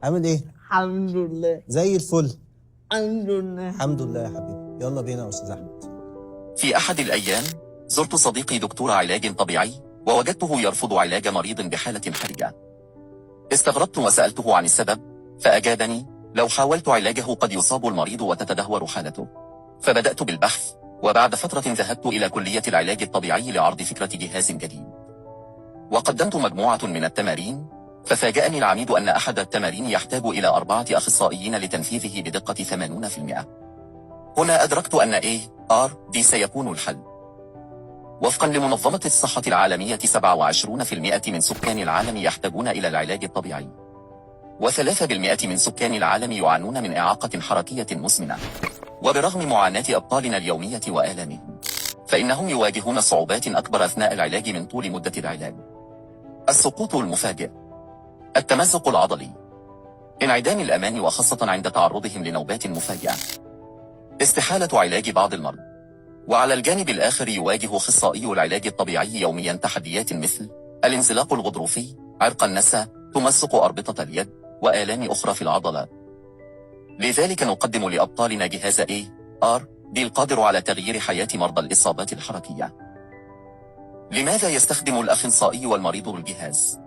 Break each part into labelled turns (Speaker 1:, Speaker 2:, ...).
Speaker 1: عامل ايه؟
Speaker 2: الحمد لله.
Speaker 1: زي الفل.
Speaker 2: الحمد لله.
Speaker 1: الحمد لله يا حبيبي. يلا بينا يا استاذ احمد.
Speaker 3: في أحد الأيام زرت صديقي دكتور علاج طبيعي، ووجدته يرفض علاج مريض بحالة حرجة. استغربت وسألته عن السبب، فأجابني: لو حاولت علاجه قد يصاب المريض وتتدهور حالته. فبدأت بالبحث، وبعد فترة ذهبت إلى كلية العلاج الطبيعي لعرض فكرة جهاز جديد، وقدمت مجموعة من التمارين. ففاجأني العميد أن أحد التمارين يحتاج إلى 4 أخصائيين لتنفيذه بدقة 80%. هنا أدركت أن ARD سيكون الحل. وفقا لمنظمة الصحة العالمية، 27% من سكان العالم يحتاجون إلى العلاج الطبيعي، و3% من سكان العالم يعانون من إعاقة حركية مزمنة. وبرغم معاناة أبطالنا اليومية وآلامهم، فإنهم يواجهون صعوبات أكبر أثناء العلاج من طول مدة العلاج: السقوط المفاجئ، التمزق العضلي، انعدام الأمان وخاصة عند تعرضهم لنوبات مفاجئة، استحالة علاج بعض المرضى. وعلى الجانب الآخر يواجه أخصائي العلاج الطبيعي يوميا تحديات مثل الانزلاق الغضروفي، عرق النسا، تمزق أربطة اليد، وآلام أخرى في العضلات. لذلك نقدم لأبطالنا جهاز ARD القادر على تغيير حياة مرضى الإصابات الحركية. لماذا يستخدم الأخصائي والمريض الجهاز؟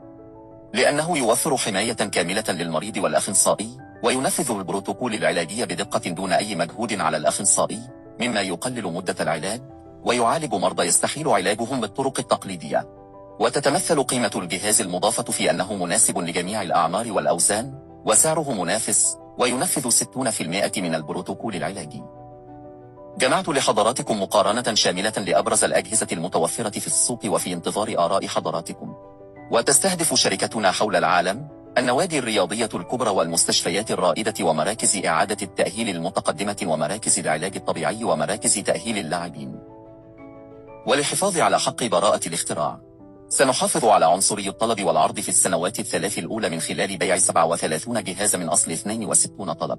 Speaker 3: لأنه يوفر حماية كاملة للمريض والأخصائي، وينفذ البروتوكول العلاجي بدقة دون أي مجهود على الأخصائي، مما يقلل مدة العلاج ويعالج مرضى يستحيل علاجهم بالطرق التقليدية. وتتمثل قيمة الجهاز المضافة في أنه مناسب لجميع الأعمار والأوزان، وسعره منافس، وينفذ 60% من البروتوكول العلاجي. جمعت لحضراتكم مقارنة شاملة لأبرز الأجهزة المتوفرة في السوق، وفي انتظار آراء حضراتكم. وتستهدف شركتنا حول العالم النوادي الرياضية الكبرى والمستشفيات الرائدة ومراكز إعادة التأهيل المتقدمة ومراكز العلاج الطبيعي ومراكز تأهيل اللاعبين. وللحفاظ على حق براءة الاختراع، سنحافظ على عنصري الطلب والعرض في السنوات الثلاث الأولى من خلال بيع 37 جهاز من أصل 62 طلب.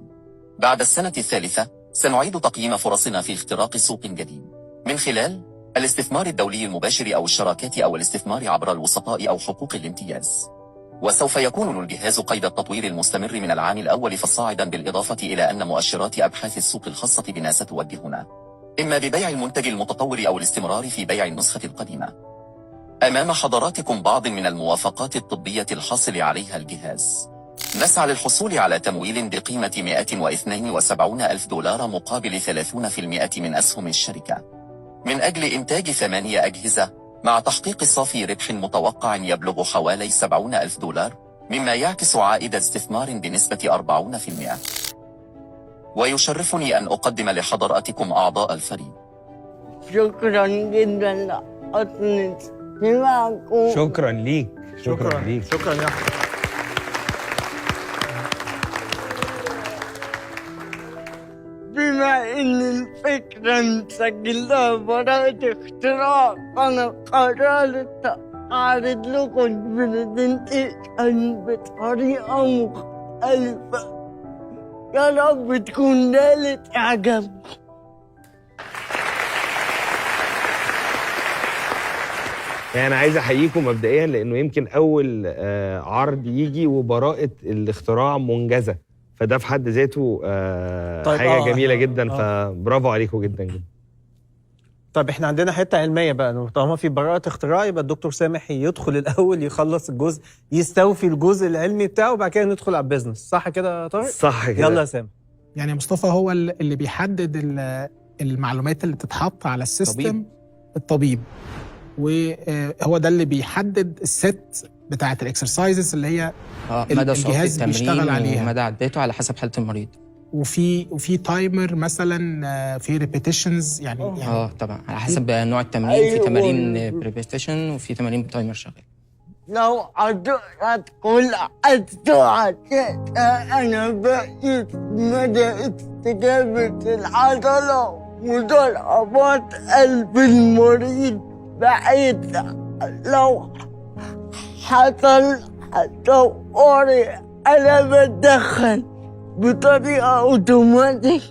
Speaker 3: بعد السنة الثالثة سنعيد تقييم فرصنا في اختراق سوق جديد من خلال الاستثمار الدولي المباشر أو الشراكات أو الاستثمار عبر الوسطاء أو حقوق الامتياز. وسوف يكون الجهاز قيد التطوير المستمر من العام الأول فصاعدا، بالإضافة إلى أن مؤشرات أبحاث السوق الخاصة بنا ستوجهنا إما ببيع المنتج المتطور أو الاستمرار في بيع النسخة القديمة. أمام حضراتكم بعض من الموافقات الطبية الحاصل عليها الجهاز. نسعى للحصول على تمويل بقيمة 172 ألف دولار مقابل 30% من أسهم الشركة من أجل إنتاج 8 أجهزة، مع تحقيق صافي ربح متوقع يبلغ حوالي 70 ألف دولار، مما يعكس عائد استثمار بنسبة 40%. ويشرفني أن أقدم لحضراتكم أعضاء الفريق.
Speaker 2: شكرا جدا لحسن استماعكم.
Speaker 4: شكرا ليك. شكرا ليك.
Speaker 5: شكرا يا احمد.
Speaker 2: بما إن الفكرة مسجلها براءة اختراع، فأنا قررت أعرض لكم ال presentation بطريقة مختلفة. يا رب تكون نالت إعجابكم.
Speaker 4: يعني انا عايز احييكم مبدئيا لانه يمكن اول عرض يجي وبراءه الاختراع منجزه، فده في حد ذاته
Speaker 5: طيب،
Speaker 4: حاجة جميلة جدا. فبرافو عليكم جدا جدا.
Speaker 5: طيب احنا عندنا حتة علمية بقى، انه طالما في براءه اختراع يبقى الدكتور سامح يدخل الاول، يخلص الجزء، يستوفي الجزء العلمي بتاعه، وبعد كده ندخل على ال business. صح كده يا طارق؟
Speaker 4: صح كده.
Speaker 5: يلا يا سامح.
Speaker 6: يعني مصطفى هو اللي بيحدد المعلومات اللي بتتحط على ال system.
Speaker 7: طبيب.
Speaker 6: الطبيب، وهو ده اللي بيحدد ال set بتاعت ال exercises اللي هي
Speaker 7: مدى صعوبة
Speaker 6: الجهاز بيشتغل
Speaker 7: التمرين
Speaker 6: عليها.
Speaker 7: ومدى عداته على حسب حالة المريض.
Speaker 6: وفي timer مثلا، في repetitions يعني
Speaker 7: طبعا على حسب نوع التمرين، في
Speaker 2: أيوة.
Speaker 7: تمارين ب repetition وفي تمارين ب timer شغال.
Speaker 2: لو حضرتك لاحظتوا أنا بقيت مدى استجابة العضلة وضربات قلب المريض، بحيث لو حصل طوارئ أنا بتدخل بطريقة أوتوماتيك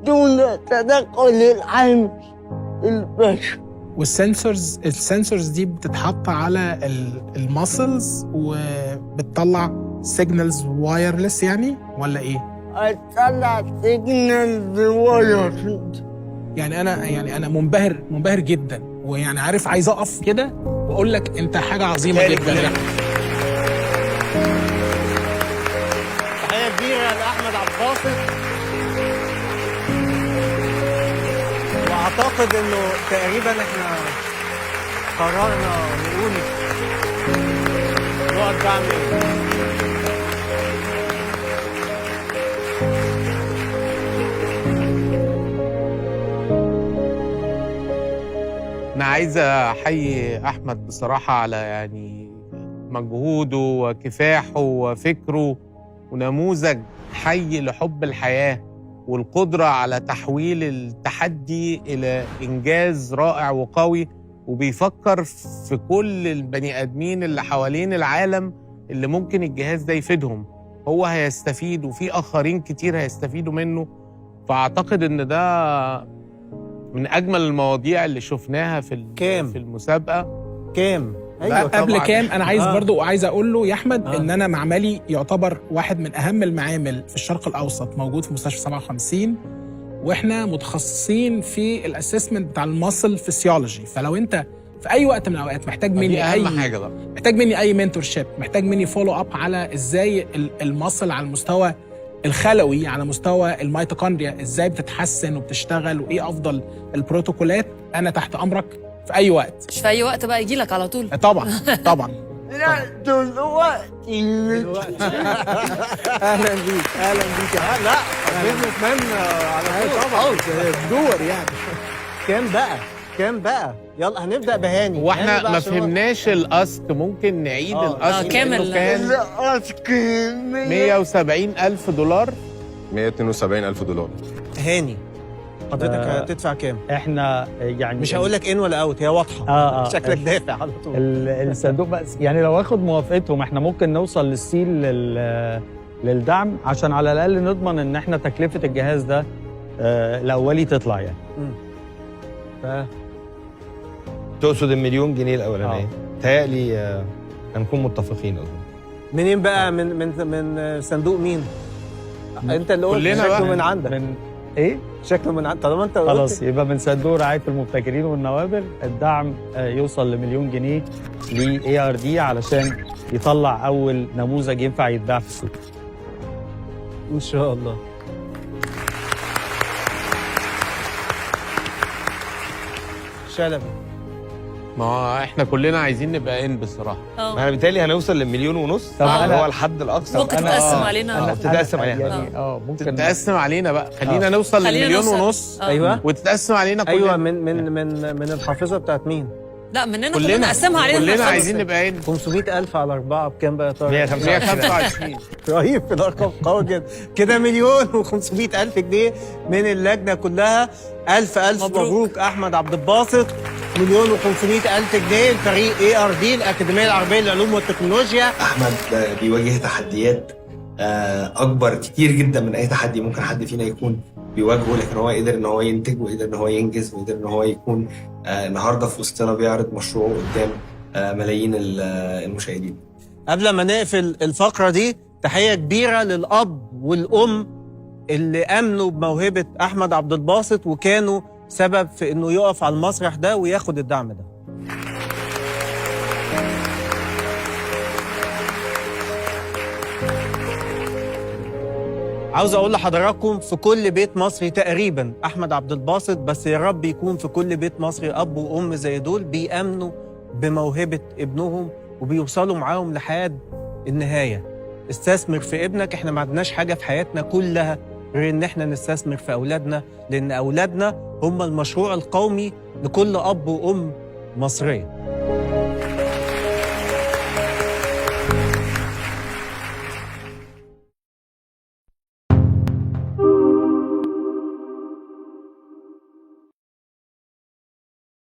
Speaker 2: دون تدخل العامل البشري.
Speaker 6: وال sensors دي بتتحط على ال muscles وبتطلع signals wireless يعني ولا ايه؟
Speaker 2: هتطلع signals wireless.
Speaker 6: يعني انا منبهر جدا، ويعني عارف عايز اقف كده واقول لك انت حاجة عظيمة جدا يعني.
Speaker 5: تحية كبيرة لاحمد عبد الباسط، واعتقد انه تقريبا احنا قررنا نقول نقعد دعم ايه.
Speaker 8: أنا عايز أحيي أحمد بصراحة على يعني مجهوده وكفاحه وفكره، ونموذج حي لحب الحياة والقدرة على تحويل التحدي إلى إنجاز رائع وقوي، وبيفكر في كل البني آدمين اللي حوالين العالم اللي ممكن الجهاز ده يفيدهم. هو هيستفيد وفي آخرين كتير هيستفيدوا منه. فأعتقد إن ده من أجمل المواضيع اللي شفناها في
Speaker 5: كام؟
Speaker 8: في المسابقة.
Speaker 5: كام؟ أيوة
Speaker 6: قبل كام؟ أنا عايز برضو عايز أقول له يا أحمد إن أنا معملي يعتبر واحد من أهم المعامل في الشرق الأوسط، موجود في مستشفى 57، وإحنا متخصصين في ال assessment بتاع ال muscle physiology. فلو أنت في أي وقت من الأوقات محتاج مني أي
Speaker 8: أهم حاجة بقى،
Speaker 6: محتاج مني أي mentorship، محتاج مني follow up على إزاي ال muscle على المستوى الخلوي، على مستوى الميتوكوندريا ازاي بتتحسن وبتشتغل، وايه افضل البروتوكولات، انا تحت امرك في اي وقت.
Speaker 9: مش في اي وقت بقى، يجي لك على طول.
Speaker 6: طبعا طبعا.
Speaker 2: لا دلوقتي.
Speaker 5: اهلا بيك، اهلا بيك. لا businessman على طول
Speaker 6: طبعا، دور يعني.
Speaker 5: كام بقى؟ كام بقى؟ يلا هنبدا بهاني.
Speaker 8: هو احنا ما فهمناش ال ask، ممكن نعيد ال ask؟
Speaker 9: كامل.
Speaker 8: كان
Speaker 2: ال ask
Speaker 8: 170,000 دولار.
Speaker 10: 172,000 دولار.
Speaker 5: هاني حضرتك هتدفع كام؟
Speaker 11: احنا يعني
Speaker 5: مش هقول لك in ولا out، هي واضحة. شكلك دافع على طول.
Speaker 11: الصندوق بس يعني لو اخد موافقتهم احنا ممكن نوصل للسيل للدعم، عشان على الاقل نضمن ان احنا تكلفة الجهاز ده الاولي تطلع يعني.
Speaker 4: تقصد المليون جنيه الاولانية؟ تهيألي هنكون متفقين اظن.
Speaker 5: منين بقى؟ من من من صندوق مين؟ انت اللي قلت. شكله من عندك.
Speaker 11: من ايه؟
Speaker 5: شكله من عندك طالما انت قلت.
Speaker 11: خلاص يبقى من صندوق رعاية المبتكرين والنوابغ الدعم يوصل ل1,000,000 جنيه ل ARD علشان يطلع اول نموذج ينفع يتباع في السوق.
Speaker 5: ان شاء الله. شلبي،
Speaker 8: ما احنا كلنا عايزين نبقى ان بصراحة.
Speaker 4: احنا بالتالي هنوصل ل1.5 مليون. طب هو الحد الاقصى.
Speaker 9: ممكن تتقسم علينا.
Speaker 4: تتقسم علينا
Speaker 11: يعني. ممكن
Speaker 8: تتقسم علينا بقى. خلينا نوصل ل1.5 مليون.
Speaker 5: ايوه،
Speaker 8: وتتقسم علينا كلنا.
Speaker 5: ايوه، من من من من الحافظة بتاعت مين؟
Speaker 9: لا مننا كلنا، قسمها علينا
Speaker 8: كلنا عايزين نبقى ان.
Speaker 5: 500,000 على 4 بكام بقى يا طارق؟
Speaker 8: 125.
Speaker 5: رهيب، الارقام قوي جدا كده. 1,500,000 جنيه من اللجنة كلها. الف الف مبروك احمد عبد الباسط. 1,500,000 جنيه الفريق ARD الاكاديمية العربية للعلوم والتكنولوجيا.
Speaker 12: احمد بيواجه تحديات اكبر كتير جدا من اي تحدي ممكن حد فينا يكون بيواجهه، لكن هو قدر ان هو ينتج، وقدر ان هو ينجز، وقدر ان هو يكون النهارده في وسطنا بيعرض مشروعه قدام ملايين المشاهدين.
Speaker 5: قبل ما نقفل الفقرة دي، تحية كبيرة للاب والام اللي امنوا بموهبه احمد عبد الباسط وكانوا سبب في انه يقف على المسرح ده وياخد الدعم ده. عاوز اقول لحضراتكم في كل بيت مصري تقريبا احمد عبد الباسط، بس يا رب يكون في كل بيت مصري اب وام زي دول بيامنوا بموهبه ابنهم وبيوصلوا معاهم لحد النهاية. استثمر في ابنك، احنا ما عندناش حاجة في حياتنا كلها غير ان احنا نستثمر في اولادنا، لان اولادنا هم المشروع القومي لكل اب وام مصرية.